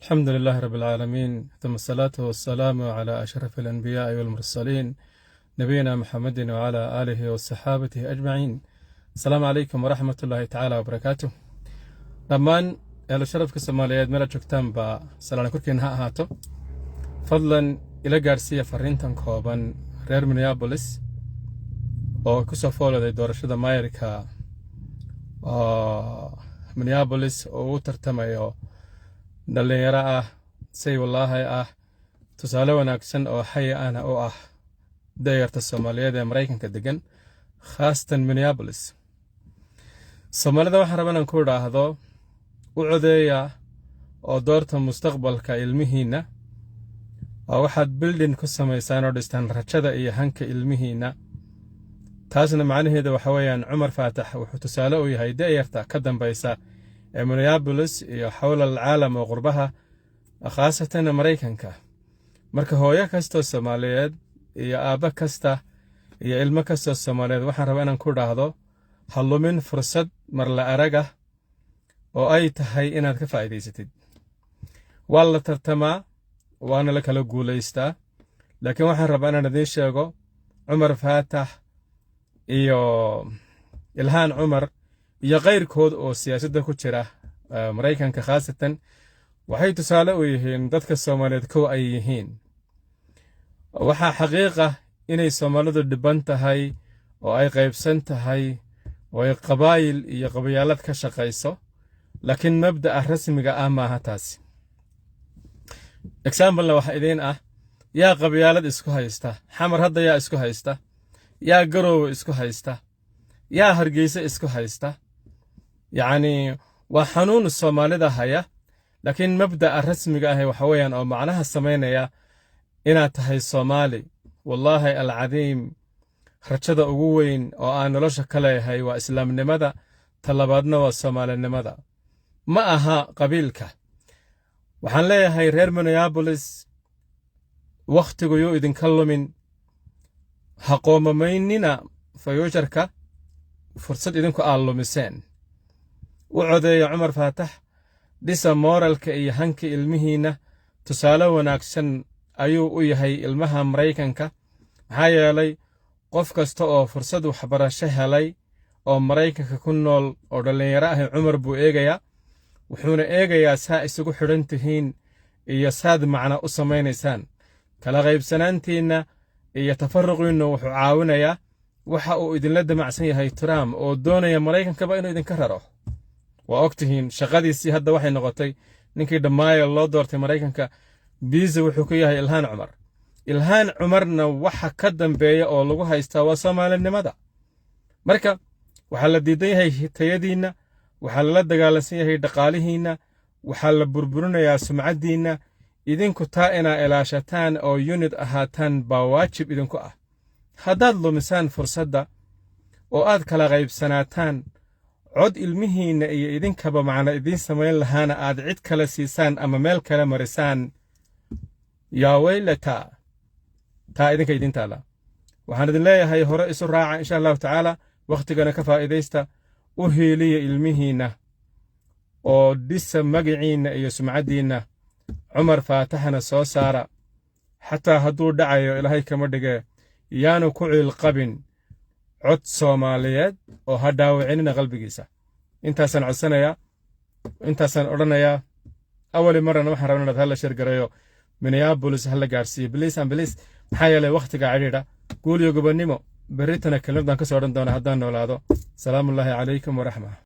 الحمد لله رب العالمين، ثم الصلاة والسلام على أشرف الأنبياء والمرسلين، نبينا محمد وعلى آله وصحابته أجمعين. السلام عليكم ورحمة الله تعالى وبركاته. Dhammaan eelo sharafka Soomaaliyeed meel aad joogtaan baa salaan korkiina ha ahaato. Fadlan ila gaarsiiya fariintan kooban reer Minneapolis oo ku soo fooladay doorashada maayarka oo Minneapolis oo u tartamayo dhallinyaro ah, say wallaahi ah, tusaale wanaagsan oo xayi ahna u ah da'yarta Soomaaliyeed ee Maraykanka degan, khaasatan Minneapolis. Soomaalida waxaan raba inaan ku idhaahdo: u codeeya oo doorta mustaqbalka ilmihiinna, oo waxaad building ku samaysaan oo dhistaan rajada iyo hanka ilmihiinna. Taasna macnaheeda waxa weeyaan, Cumar Faatax wuxuu tusaale u yahay da'yarta ka dambaysa ee Minneapolis iyo xawla alcaalam oo qurbaha, khaasatan Maraykanka. Marka hooyo kastoo Soomaaliyeed iyo aabbo kasta iyo ilmo kastoo Soomaaliyeed waxaan rabaa inaan ku idhaahdo: ha lumin fursad marla arag ah oo ay tahay inaad ka faa'iidaysatid. Waa la tartamaa, waana la kala guulaystaa, laakiin waxaan rabaa inaan idiin sheego Cumar Faatax iyo Ilhaan Cumar iyo kayrkood oo siyaasadda ku jira Maraykanka khaasatan waxay tusaale u yihiin dadka Soomaaliyeed kow ay yihiin. Waxaa xaqiiqa inay Soomaalidu dhibban tahay oo ay qaybsan tahay oo ay qabaayil iyo qabyaalad ka shaqayso, laakiin mabda'a rasmiga ah maaha taasi. Example na waxa idiin ah: yaa qabyaalad isku haysta Xamar hadda? Yaa isku haysta? Yaa Garoowe isku haysta? Yaa Hargeysa isku haysta? Yacnii, waa xanuun Soomaalida haya, laakiin mabda'a rasmiga ahi waxa weeyaan oo macnaha samaynaya inaad tahay Soomaali. Wallaahi alcadiim, rajada ugu weyn oo aan nolosha ka leeyahay waa islaamnimada, talabaadna waa Soomaalinimada, ma aha qabiilka. Waxaan leeyahay reer Minneapolis, wakhtigu yuu idinka lumin. Ha qoomamaynina future ka fursad idinku aad lumiseen. U codeeya Cumar Faatax, dhisa moral ka iyo hanka ilmihiinna. Tusaale wanaagsan ayuu u yahay ilmaha Maraykanka, maxaa yeelay qof kasta oo fursad waxbarasho helay oo Maraykanka ku nool oo dhallinyaro ahi Cumar buu eegayaa, wuxuuna eegayaa saa isugu xidhan tihiin iyo saad macna u samaynaysaan. Kala qaybsanaantiinna iyo tafaruqiinnu wuxuu caawinayaa waxa uu idinla damacsan yahay Trump oo doonaya Maraykankaba inuu idinka raro. Waa og tihiin, shaqadiisii hadda waxay noqotay ninkii dhammaaya loo doortay Maraykanka busy wuxuu ku yahay Ilhaan Cumar. Ilhaan Cumarna waxa ka dambeeya oo lagu haystaa waa Soomaalinimada. Marka waxaa la diidan yahay tayadiinna, waxaa lala dagaalansan yahay dhaqaalihiinna, waxaa la burburinayaa sumcaddiinna. Idinku taa inaa ilaashataan oo unit ahaataan baa waajib idinku ah. Haddaad lumisaan fursadda oo aad kala qaybsanaataan, cod ilmihiinna iyo idinkaba macna idiin samayn lahaana aad cid kale siisaan ama meel kale marisaan, yaa weylata, taa idinka idiin taalla. Waxaan idin leeyahay: hore isu raaca, insha Allahu tacaala, wakhtigana ka faa'iidaysta. U hiiliya ilmihiinna oo dhisa magiciinna iyo sumcaddiinna. Cumar Faataxna soo saara. Xataa hadduu dhacayo, Ilaahay kama dhigee, yaanu ku ciilqabin cod Soomaaliyeed oo ha dhaawacinina qalbigiisa. Intaasaan codsanayaa, intaasaan odhanayaa. Awali marana waxaan rabna inaad hala share gareeyo, Minneapolis hala gaarsiiyo, please and please, maxaa yeelay wakhtiga cidhiidha. Guul iyo gobonnimo. Berritana kelmad baan ka soo odhan doonaa haddaan noolaado. Salaamullaahi calaykum waraxma.